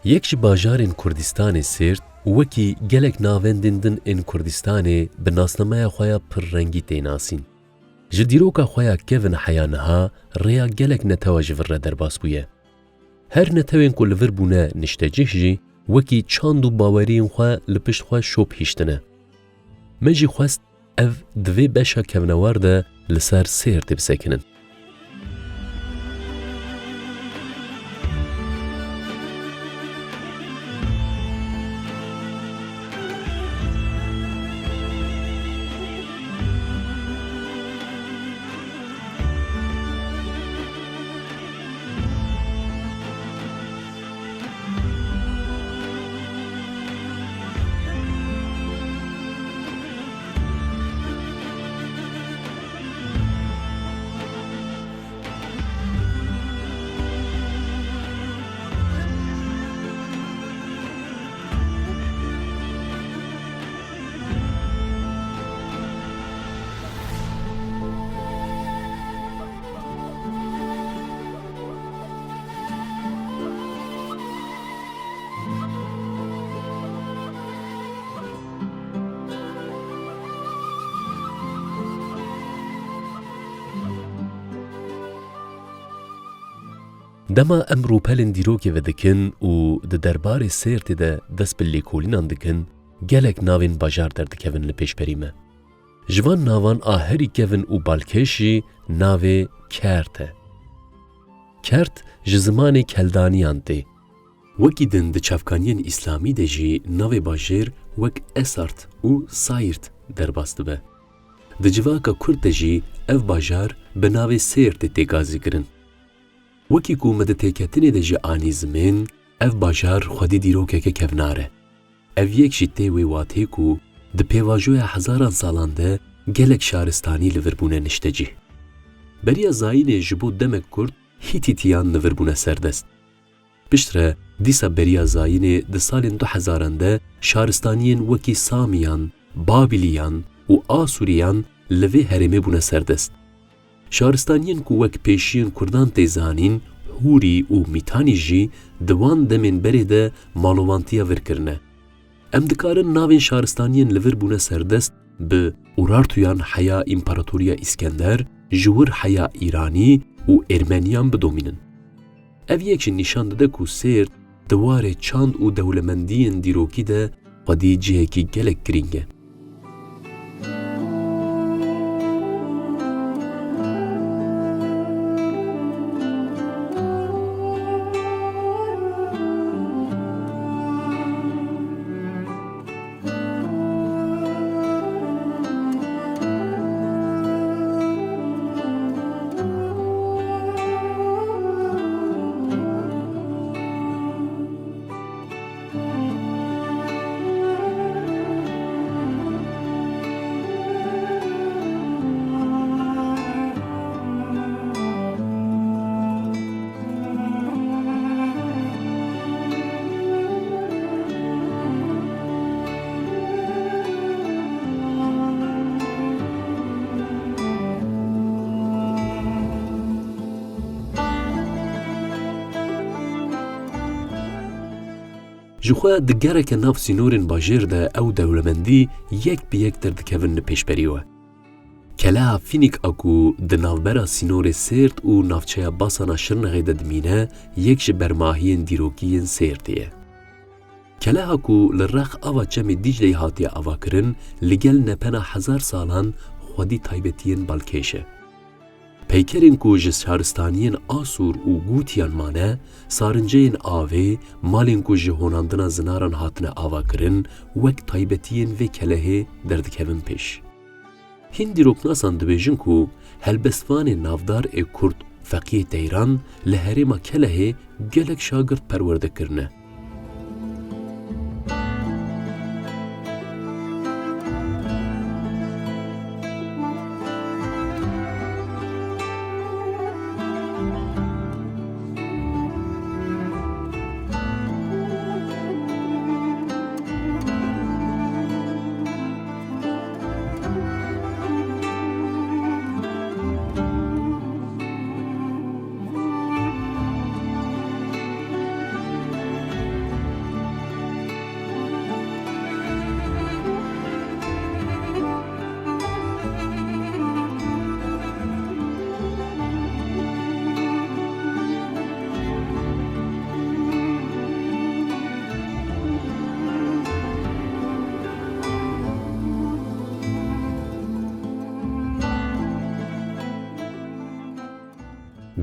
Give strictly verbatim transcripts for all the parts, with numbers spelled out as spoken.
Yek ji bajarên Kurdistanê Sêrt wekî gelek navendên din ên Kurdistanê bi nasnameya xwe ya pirrengî tê nasîn. Ji dîroka xwe ya kevin heya niha rêya gelek netewa ji vir re derbas bûye. Her netewên ku li vir bûne niştecih jî wekî çand û baweriyên xwe li pişt xwe şop hiştine. Me jî xwest ev di vê beşa kevnewar de li ser Sêrtê bisekinin. Dema em rûpelên dîrokê vedikin û di derbarê Sêrtê de dest bi lêkolînan dikin, gelek navên bajar derdikevin li pêşberî me. Ji van navan a herî kevin û balkêş jî navê Kert e. Kert ji zimanê Keldaniyan tê. Wekî din di çavkaniyên îslamî de jî navê bajêr wek Esart û Sayrt derbas dibe. Di civaka kurd de jî ev bajar bi navê Sêrtê tê gazîkirin. Wekî ku me di têketinê de jî anî zimên, ev bajar xwedî dîrokeke kevnar e. Ev yek jî tê wê wateyê ku di pêvajoya hezaran salan de gelek şaristanî li vir bûne niştecih. Beriya zayînê ji bo demek kurt Hîtîtiyan li vir bûne serdest. Piştre dîsa beriya zayînê di salên du hezaran de şaristaniyên wekî Samiyan, Babîliyan û Asûriyan li vê herêmê bûne serdest. Şaristaniyên ku wek pêşiyên kurdan tê zanîn, Hûrî û Mîtanî jî di wan demên berê de malowantiya vir kirine. Em dikarin navên şaristaniyên li vir bûne serdest bi Urartuyan heya Împaratoriya Îskender, ji wir heya Îranî û Ermeniyan bidomînin. Ev yek jî nîşan dide ku Sêrt di warê çand û dewlemendiyên dîrokî de xwedî cihekî gelek girîng e. Ji xwe di gereke nav sînorên bajêr de ew dewlemendî yek bi yek derdikevin li pêşberî we. Keleha Fînîk a ku di navbera sînorê Sêrt û navçeya Basana Şirnexê de dimîne, yek ji bermahiyên dîrokî yên Sêrtê ye. Keleha ku li rex ava çemê Dîcleyê hatiye avakirin, li gel nepena hezar salan xwedî taybetiyên balkêş e. Peykerên ku ji şaristaniyên Asûr û Gûtiyan mane, sarinceyên avê, malên ku ji honandina zinaran hatine avakirin, wek taybetiyên vê kelehê derdikevin pêş. Hin dîroknasan dibêjin ku helbestvanê navdar ê kurd Feqiyê Teyran li herêma Kelehê gelek şagirt perwerde kirine.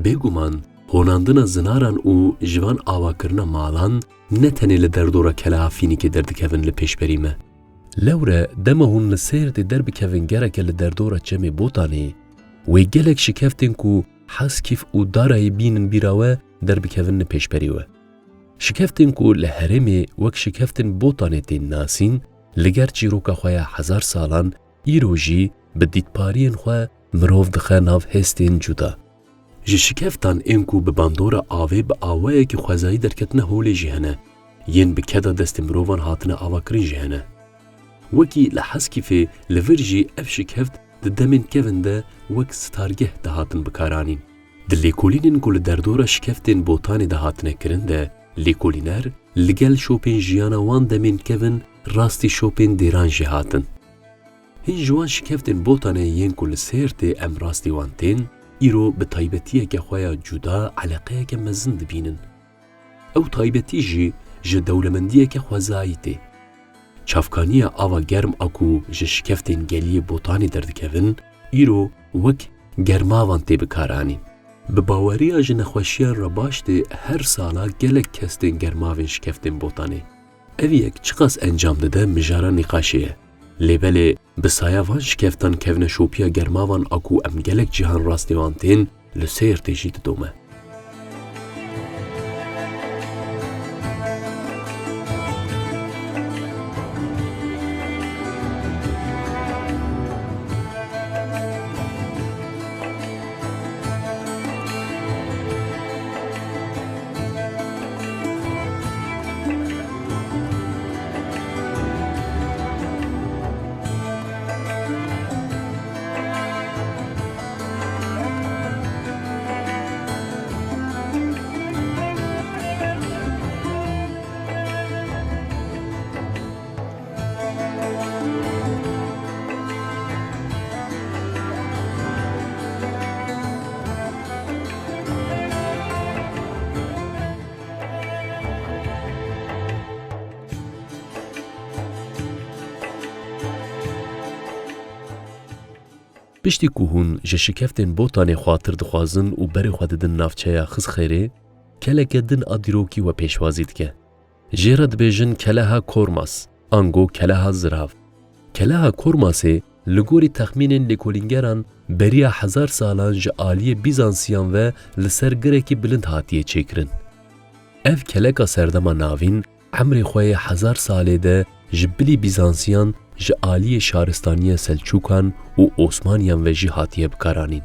Bêguman, honandina zinaran û ji van avakirina malan ne tenê li derdora Keleha Fînîkê derdikevin li pêşberî me. Lewre dema hûn li Sêrtê derbikevin gereke li derdora çemê Botanê, wê gelek şikeftên ku Heskîf û Darayê bînin bîra we derbikevin li pêşberî we. Şikeftên ku li herêmê wek şikeftên Botanê tên nasîn, li gel çîroka xwe ya hezar salan, îro jî bi dîtpariyên xwe mirov dixe nav hêstên cuda. Ji şikeftan ên ku bi bandora avê bi awayekî xwezayî derketine holê jî hene, yên bi keda destê mirovan hatine avakirin jî hene. Wekî li Heskîfê li vir jî ev şikeft di demên kevin de wek sitargeh dihatin bikaranîn. Di lêkolînên ku li derdora şikeftên Botanê de hatine kirin de, lêkolîner li gel şopên jiyana wan demên kevin rastî şopên dêran jî hatin. Hin ji wan şikeftên Botanê yên ku li Sêrtê em rastî wan tên, îro bi taybetiyeke xwe ya cuda eleqeyeke mezin dibînin. Ew taybetî jî ji dewlemendiyeke xwezayî tê. Çavkaniya ava germ a ku ji şikeftên geliyê Botanê derdikevin, îro wek germavan tê bikaranîn. Bi baweriya ji nexweşiyan re baş tê, her sala gelek kes tên germavên şikeftên Botanê. Ev yek çiqas encam dide, mijara nîqaşê ye. Lê belê bi saya van şikeftan kevneşopiya germavan a ku em gelek cihan rastê wan tên, li Sêrtê jî didome. Piştî ku hûn ji şikeftên Botanê xwatir dixwazin û berê xwe didin navçeya Xizxêrê, keleke din a dîrokî we pêşwazî dike. Jê re dibêjin Keleha Kormas, ango Keleha Zirav. Keleha Kormasê, li gorî texmînên lêkolîngeran, beriya hezar salan ji aliyê Bîzansiyan ve li ser girekî bilind hatiye çêkirin. Ev keleka serdema navîn, emrê xwe yê hezar salê de ji bilî Bîzansiyan, ji aliyê şaristaniya Selçûkan û Osmaniyan ve jî hatiye bikaranîn.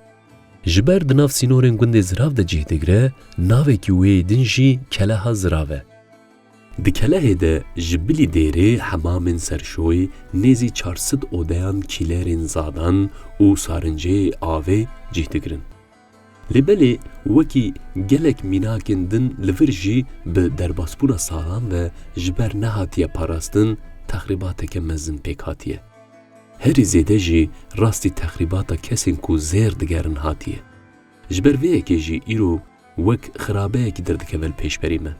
Ji ber di nav sînorên gundê Zirav de cih digire, navekî wê yê din jî Keleha Zirav e. Di kelehê de ji bilî dêrê hemamên serşoy, nêzî çar sed odeyan kîlerên zadan û sarinceyê avê cih digirin. Lê belê wekî gelek mînakên din li vir jî bi derbasbûna salan ve ji ber nehatiye parastin texrîbateke mezin pêk hatiye. Herî zêde jî rastî texrîbata kesên ku zêr digerin hatiye. Ji ber vê yekê jî îro wek xirabeyekî derdikeve li pêşberî me.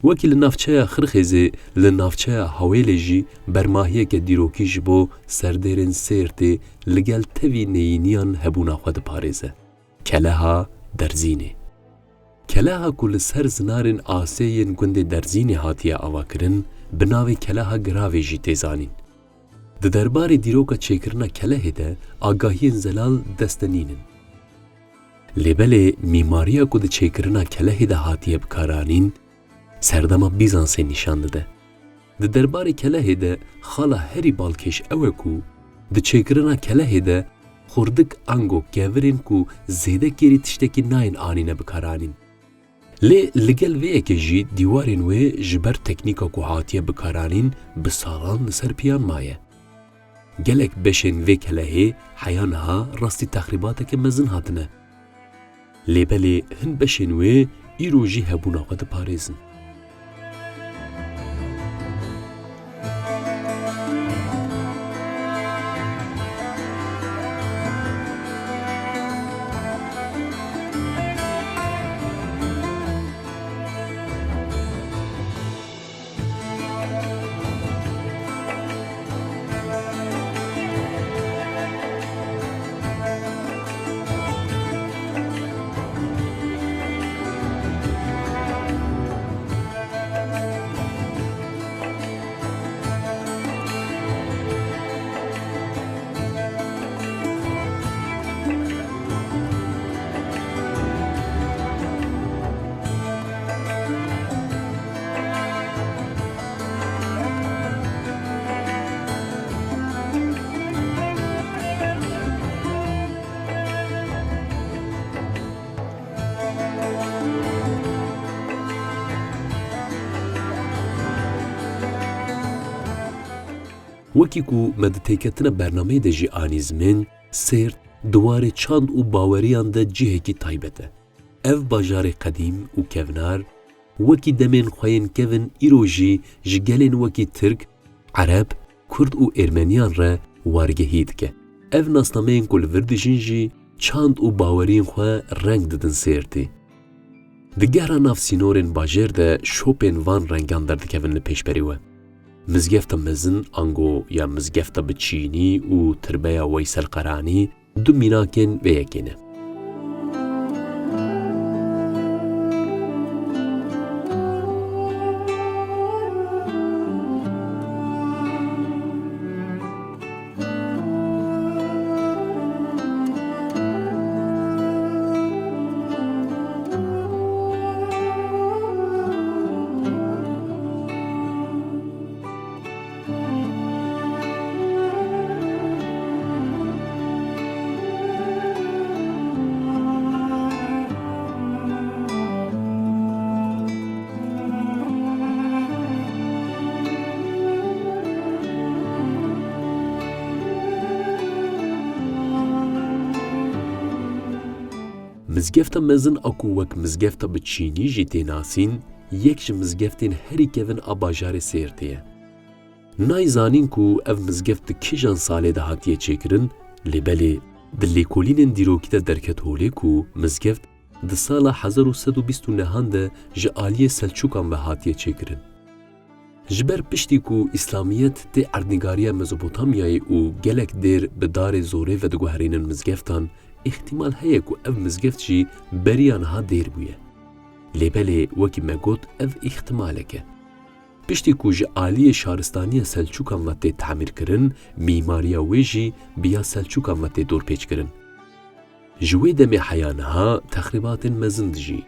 Wekî li navçeya Xirxêzê, li navçeya Hawêlê jî bermahiyeke dîrokî ji bo serdêrên Sêrtê li gel tevî neyîniyan hebûna xwe diparêze. Keleha Derzînê. Keleha ku li ser zinarên asê yên gundê Derzînê hatiye avakirin, bi navê Keleha Giravê jî tê zanîn. Di derbarê dîroka çêkirina kelehê de agahiyên zelal dest de nînin. Lê belê mîmariya ku di çêkirina kelehê de hatiye bikaranîn, serdema Bîzansê nîşan dide. Di derbarê kelehê de xala herî balkêş ew e ku di çêkirina kelehê de xurdik ango kevirên ku zêde kêrî tiştekî nayên anîne bikaranîn. Lê li gel vê yekê jî dîwarên wê ji ber teknîka ku hatiye bikaranîn bi salan li ser piyan maye. Gelek beşên vê kelehê heya niha rastî texrîbateke mezin hatine. Lê belê hin beşên wê îro jî hebûna xwe diparêzin. Wekî ku me di têketina bernameyê de jî anî zimên, Sêrt di warê çand û baweriyan de cihekî taybet e. Ev bajarê qedîm û kevnar, wekî demên xwe yên kevin îro jî ji gelên wekî Tirk, Ereb, Kurd û Êrmeniyan re wargehî dike. Ev nasnameyên ku li vir dijîn jî çand û baweriyên xwe reng didin Sêrtê. Di gehra nav sînorên bajêr de şopên van rengan derdikevin li pêşberî we. Mizgefta mezin ango ya mizgefta bi çînî û tirbeya Weysel Qeranî du mînakên vê yekê ne. Mizgefta mezin a ku wek mizgefta bi çînî jî tê nasîn, yek ji mizgeftên herî kevin a bajarê Sêrtê ye. Nayê zanîn ku ev mizgeft di kîjan salê de hatiye çêkirin, lê belê di lêkolînên dîrokî de derket holê ku mizgeft di sala hezar û sed û bîst û nehan de ji aliyê Selçûkan ve hatiye çêkirin. Ji ber piştî ku Îslamiyet tê erdnîgariya Mezopotamyayê û gelek dêr bi darê zorê vediguherînin mizgeftan, îxtîmal heye ku ev mizgeft jî beriya niha dêr bûye. Lê belê wekî me got ev îxtimalek e. Piştî ku ji aliyê şaristaniya Selçûkan ve tê tamîrkirin, mîmariya wê jî bi ya Selçûkan ve tê dorpêçkirin. Ji wê demê heya niha texrîbatên mezin dijî.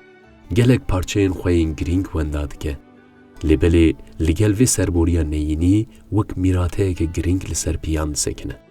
Gelek parçeyên xwe yên girîng wenda dike. Lê belê li gel vê serboriya neyînî wek mîrateyeke girîng li ser piyan disekine.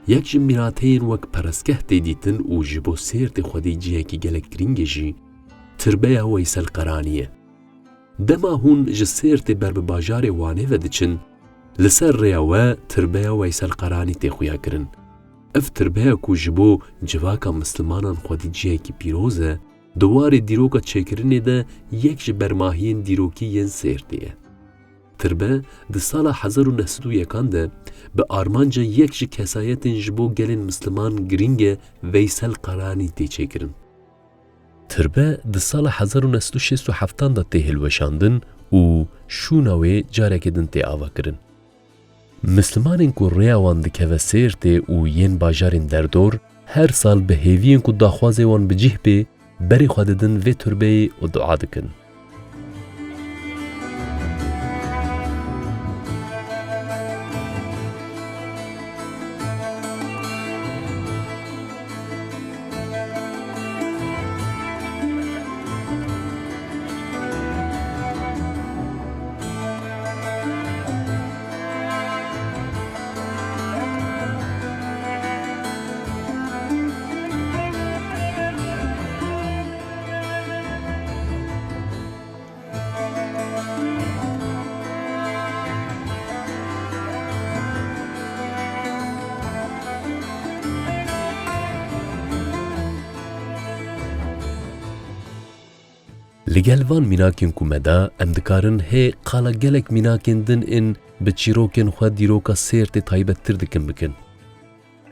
Yek ji mîrateyên wek perestgeh tê dîtin û ji bo Sêrtê xwedî cihekî gelek girîng e jî, tirbeya Weysel Qeranî ye. Dema hûn ji Sêrtê ber bi bajarê Wanê ve diçin, li ser rêya we tirbeya Weysel Qeranî tê xuyakirin. Ev tirbeya ku ji bo civaka mislimanan xwedî cihekî pîroz e, di warê dîroka çêkirinê de yek ji bermahiyên dîrokî yên Sêrtê ye. Tirbe di sala hezar û neh sed û yekan de bi armanca yek ji kesayetên ji bo gelên misliman girîng e Veysel Qaranî tê çêkirin. Tirbe di sala hezar û neh sed û şêst û heftan de tê hilweşandin û şûna wê careke din tê avakirin. Mislimanên ku rêya wan dikeve Sêrtê û yên bajarên derdor, her sal bi hêviyên ku daxwazê wan bi cih bê, berê xwe didin vê turbeyê û dua dikin. Li gel van mînakên ku me da, em dikarin hê qala gelek mînakên din ên bi çîrokên xwe dîroka Sêrtê taybettir dikin bikin.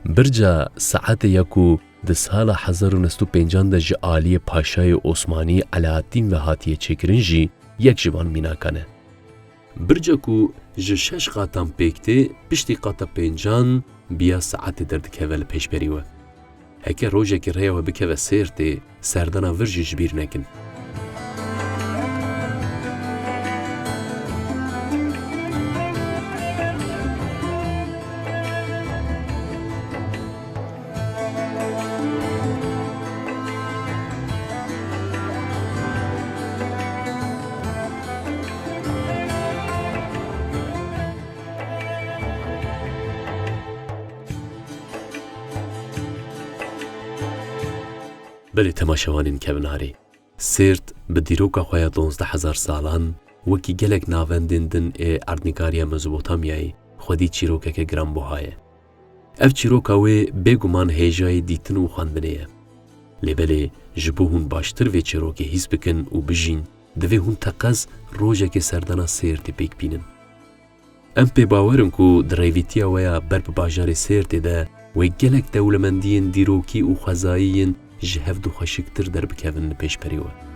Birca Saetê ya ku di sala hezar û neh sed û pêncan de ji aliyê Paşayê Osmanî Alaaddîn ve hatiye çêkirin jî yek ji van mînakan e. Birca ku ji şeş qatan pêk tê, piştî qata pêncan biya Saetê derdikeve li pêşberî we. Heke rojekê rêya we bikeve Sêrtê, serdana vir jî ji bîr nekin. Belê temaşevanên kevnarê, Sêrt bi dîroka xwe ya duwazdeh hezar salan wekî gelek navendên din ê erdnîgariya Mezopotamyayê xwedî çîrokeke giranbuha ye. Ev çîroka wê bêguman hêjayê dîtin û xwendinê ye. Lê belê ji bo hûn baştir vê çîrokê hîs bikin û bijîn, divê hûn teqez rojekê serdana Sêrtê pêk bînin. Em pê bawer in ku di rêvîtiya we ya ber bi bajarê Sêrtê de wê gelek dewlemendiyên dîrokî û xwezayî yên ji hevdu xweşiktir derbikevin li pêşberî we.